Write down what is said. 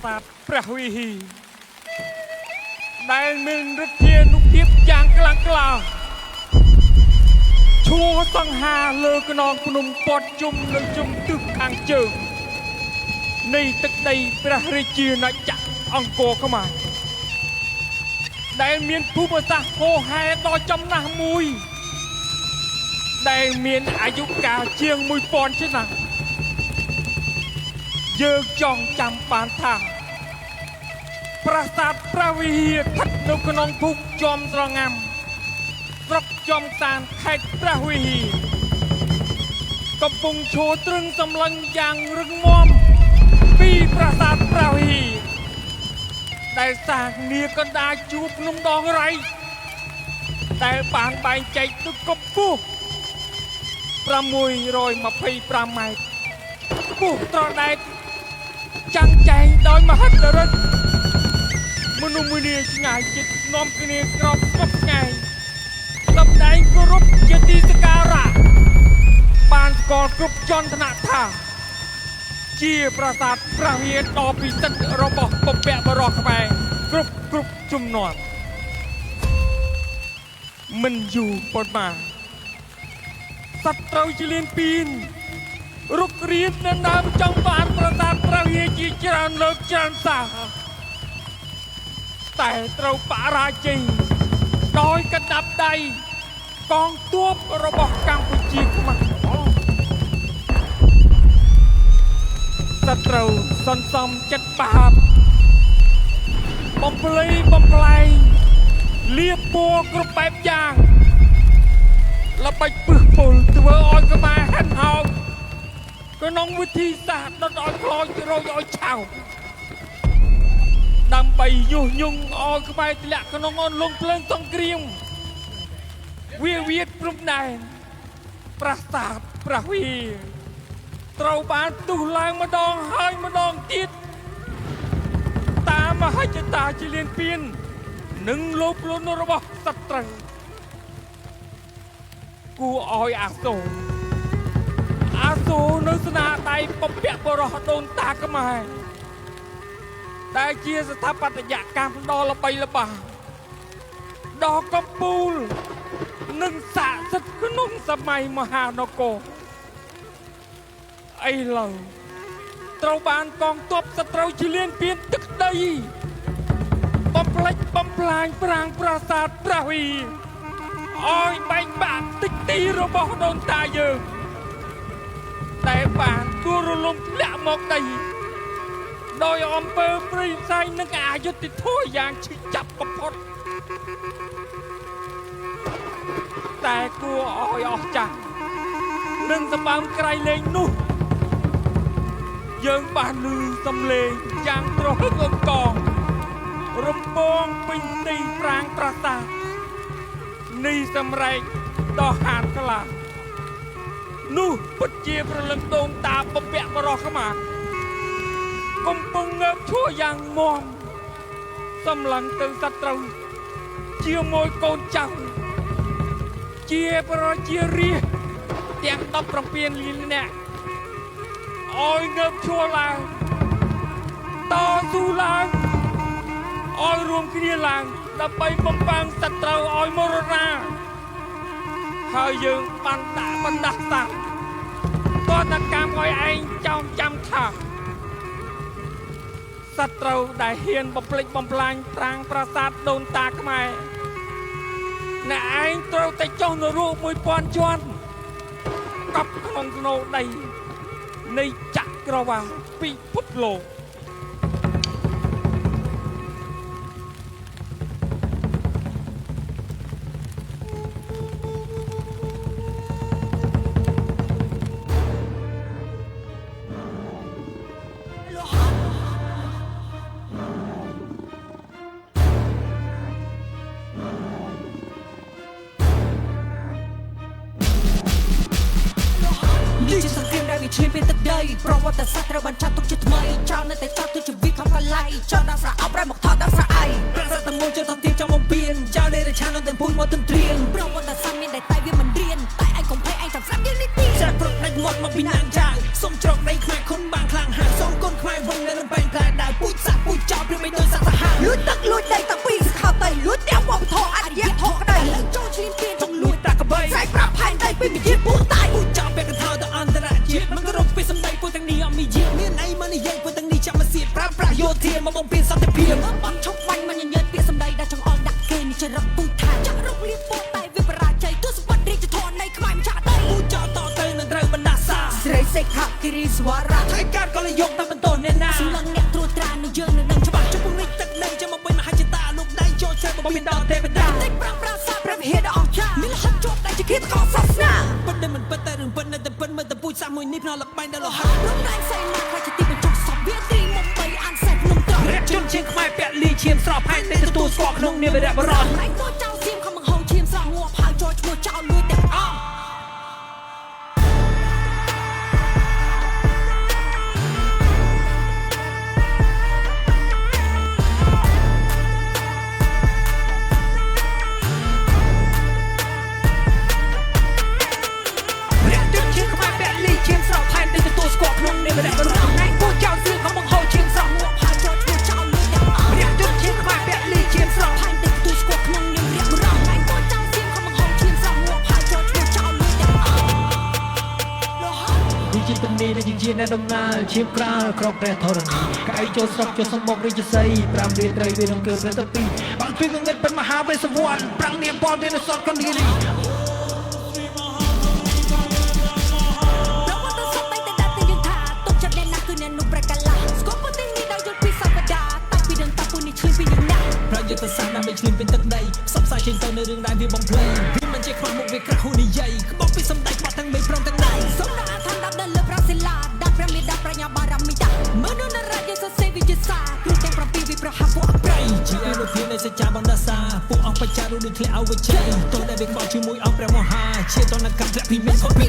សាទព្រះវិហារដែលមានឫទ្ធានុភាពយ៉ាងខ្លាំងក្លាឈួរសង្ហាលើខ្នងភ្នំព័ទ្ធជុំនៅជុំទិសខាងជើងនៃទឹកដីព្រះរាជាណាចក្រអង្គរខ្មែរដែលមានភូមិសាស្ត្រហូរហែដ៏ចំណាស់មួយ ដែលមានអាយុកាលជាង1000ឆ្នាំយើងចងចាំបានថាប្រាសាទព្រះវិហារស្ថិតនៅក្នុងភូមិជាំស្រងាំស្រុកជាំសានខេត្តព្រះវិហារកំពុងឈរទ្រឹងសម្លឹងយ៉ាងរឹងមាំពីប្រាសាទព្រះវិហារដែលសាងនាកណ្ដាលជួរភ្នំដងរៃដែលបានបែងចែកទៅកម្ពស់625ម៉ែត្រខ្ពស់ត្រដែតចាំងចែងដោយមហិទ្ធិឫទ្ធិមនុស្សម្នាឆ្ងាយជិតនាំគ្នាក្រោបស្មុគស្ងាយសម្ដែងគោរពជាទីសក្ការៈបានស្គាល់គ្រប់ជាន់ថ្នាក់ថាជាប្រាសាទព្រះវិហារដ៏ពិសិដ្ឋរបស់បុព្វបុរសខ្មែរគ្រប់គ្រប់ជំនាន់មិនយូរប៉ុន្មានសត្រូវជលានពីនរុករានដណ្ដើមចង់បានប្រាសាទព្រះវិហារជាច្រើនលើកច្រើនសារតែត្រូវបរាជ័យដោយកណ្ដាប់ដៃកងទ័ពរបស់កម្ពុជាខ្មែរសត្រូវសន្សំចិត្តបាបបំភ្លៃបំផ្លែងលៀបពណ៌គ្រប់បែបយ៉ាងល្បិចពឹសពុលធ្វើឲ្យខ្មែរហិនហោចក្នុងវិធីសាស្ត្រដុតឲ្យខ្លោចរយឲ្យឆៅដើម្បីញុះញង់ឲ្យខ្មែរធ្លាក់ក្នុងអន្លង់ភ្លើងសង្គ្រាមវាវាទព្រំដែនប្រាសាទព្រះវិហារត្រូវបានផ្ទុះឡើងម្ដងហើយម្ដងទៀតតាមមហិច្ឆតាជាលៀនពៀននិងលោភលន់របស់សត្រូវគួរឲ្យអាសូរអាសូរនៅស្នាដៃពពកបរោះដូនតាខ្មែរដែលជាស្ថាបត្យកម្មដ៏ល្បីល្បាញដ៏កំពូលនិងស័ក្តិសិទ្ធិក្នុងសម័យមហានគរឥឡូវត្រូវបានកងទ័ពសត្រូវឈ្លានពានទឹកដីបំផ្លិចបំផ្លាញប្រាង្គប្រាសាទព្រះវិហារឲ្យបែកបាក់តិចទីរបស់ដូនតាយើងតែបានគួររលំធ្លាក់មកដីដោយអំពើព្រៃផ្សៃនិងអយុត្តិធម៌យ៉ាងឈឺចាប់បំផុតតែគួរឲ្យអស្ចារ្យនិងសម្បើមក្រៃលែងនោះយើងបានឮសំឡេងយ៉ាងទ្រហឹកអង្កងរំពងពេញទីប្រាង្គប្រាសាទនៃសម្រែកដ៏ហានក្លានោះពិតជាព្រលឹងដូនតាពពកបរោះខ្មែរកំពុងងើបឈរយ៉ាងមាំសម្លឹងទៅសត្រូវជាមួយកូនចៅជាប្រជារាស្ត្រទាំង17លាននាក់ឲ្យងើបឈរឡើងតស៊ូឡើងឲ្យរួមគ្នាឡើងដើម្បីបំផាំងសត្រូវឲ្យមរណាហើយយើងបានដាក់បណ្ដាសាតនកម្មឲ្យឯងចងចាំថាសត្រូវដែលហ៊ានបំផ្លិចបំផ្លាញប្រាង្គប្រាសាទដូនតាខ្មែរអ្នកឯងត្រូវតែចុះនរក1000ជាន់កប់ក្នុងស្នូដីនៃចក្រវាលពិភពលោក នេះជាសង្គ្រាមដែលវាឈ្លានពានទឹកដីប្រវត្តិសាស្ត្រត្រូវបានចាត់ទុកជាថ្មីចោលនៅតែចោលទៅជាវាខំកន្លែងចោលដល់ស្រអប់រែមកថតដល់ស្រអៃប្រាសាទទាំងមូលជើងថទៀបចង់បំពេញចោលលេរឆាននៅទាំងពូជមកទន្ទ្រានប្រវត្តិសាស្ត្រមានតែតែវាមិនរៀនតែឯងកុំភ័យឯងចាំស្រាប់យើងនេះទៀតស្រាប់ព្រឹកដាច់មាត់មកពីណានចៅសូមច្រកដីខ្មែរខុនបានខ្លាំងហាសូមគុណខ្មែរវិញនៅលំបែងផ្លែដៅពូជសាស លួចទឹកលួចដីតាំងពីសខោតៃលួចទាំងវប្បធម៌អរិយធម៌ក្តីឥឡូវចូលឈ្លានពានចង់លួច លួចតាកបី ស្រែកប្រាប់ផែនដីពីវិជាពូតៃ ពូចោលពាក់កណ្ថាទៅអន្តរជាតិមិនគោរពពីសម្ដីពូទាំងនេះអត់មានយាមានអីមកនិយាយពូទាំងនេះចាំមកសៀតប្រើប្រាស់យោធាមកបំពេញសន្តិភាព បាត់ឈប់បាញ់មកញញើតពាក្យសម្ដីដែលចង្អុលដាក់គេនេះចរិតពូថែចាក់រុកលៀបពណ៌តែវាបរាជ័យទស្សវត្សរាជធននៃខ្មែរម្ចាស់ដី ពូចោលតទៅនឹងត្រូវបណ្ដាសា ស្រីសេខាគិរីស្វរៈ ថៃកាត់ក៏លយកតាមបន្តអ្នកណា សម្លឹងអ្នកត្រួតត្រានឹងយើងនឹងដឹងច្បាស់ ច្បាស់ចំពោះនេះទឹកដីចាំមកវិញមហិច្ឆតាលោកដៃចូលចិត្តបំពេញដល់ទេវតា តិចប្រាំប្រាសាទព្រះវិហារដ៏អស្ចារ្យមានលហិតជាប់ដែលជាឃាតករសាសនា ពិតដែលមិនពិតតែរឿងពិតនៅតែពិតមើលតែពូជសាសមួយនេះផ្នែកលបែងដល់លោហៈ រំលែងសីមាខ្លាចជាទីបញ្ចុះសពវាត្រីមុំបីអានសេះភ្នំត្រង់ រះជនជាងខ្មែរពាក់លីឈាមស្រស់ផែនដីទទួលស្គាល់ក្នុងនាមវីរៈបរោះ រែងតូចចៅសៀមខំបង្ហូរឈាមស្រស់ងាប់ហើយចូលឈ្មោះចោលលួចទាំងអស់ រះជនជាងខ្មែរពាក់លីឈាមស្រស់ផែនដីទទួលស្គាល់ក្នុងនាមវីរៈបរោះ រែងតូចចៅសៀមខំបង្ហូរឈាមស្រស់ងាប់ហើយចូលឈ្មោះចោលលួចទាំងអស់ រះជនជាងខ្មែរពាក់លីឈាមស្រស់ ផែនដីទទួលស្គាល់ក្នុងនាមវីរៈបុរសរែងតូចចៅសៀមខំបង្ហូរឈាមស្រស់ងាប់ហើយចូលឈ្មោះចោលលួចទាំងអស់លោហៈ នេះជាទំនេរដែលយើងជាអ្នកដំណើរឈាមក្រាលក្របព្រះធរណីកៅចូលស្រុកចូលសម្បុករាជសីប្រាំរាត្រីវានឹងកើព្រះតពីបាំងពីងងឹតเป็นមហាវេសវណ្ណប្រាំងនាពលវានៅសតកណ្ឌីរី ប្រវត្តិសាស្ត្រតែងតែដាក់តែយើងថាទុកចិត្តអ្នកណាគឺអ្នកនោះប្រកាឡាស្គាល់ប្រទេសនេះដោយយល់ពីសាវតាតែពីដឹងតាពួកនេះឈ្លានពីយើងណាស់ ប្រយុទ្ធសាស្ត្រដើម្បីឈ្លានពានទឹកដីផ្សព្វផ្សាយចេញទៅនៅរឿងដែលវាបំភ្លៃវាមិនជាខ្វះមុខវាក្រាស់ហួនិយាយក្បត់ពីសម្ដីក្បត់ទាំងមេព្រមទាំងដៃ សូមដាក់អាឋានដាក់ដល់លើប្រាសិលាដាក់ព្រះមេដាប្រាជ្ញាបារមីតាមើលនោះនរាជយើងសរសេរវិទ្យាសាស្ត្រគ្រូទាំង7វិប្រហាពួកអ ប្រៃជាអនុភាពនៃសច្ចាបណ្ដាសាពួកអង្គបច្ចារុដូចធ្លាក់អវិជ័យតោះដែលវាក្បត់ជាមួយអង្គព្រះមហាជាតនកម្មធ្លាក់ពីមេឃពី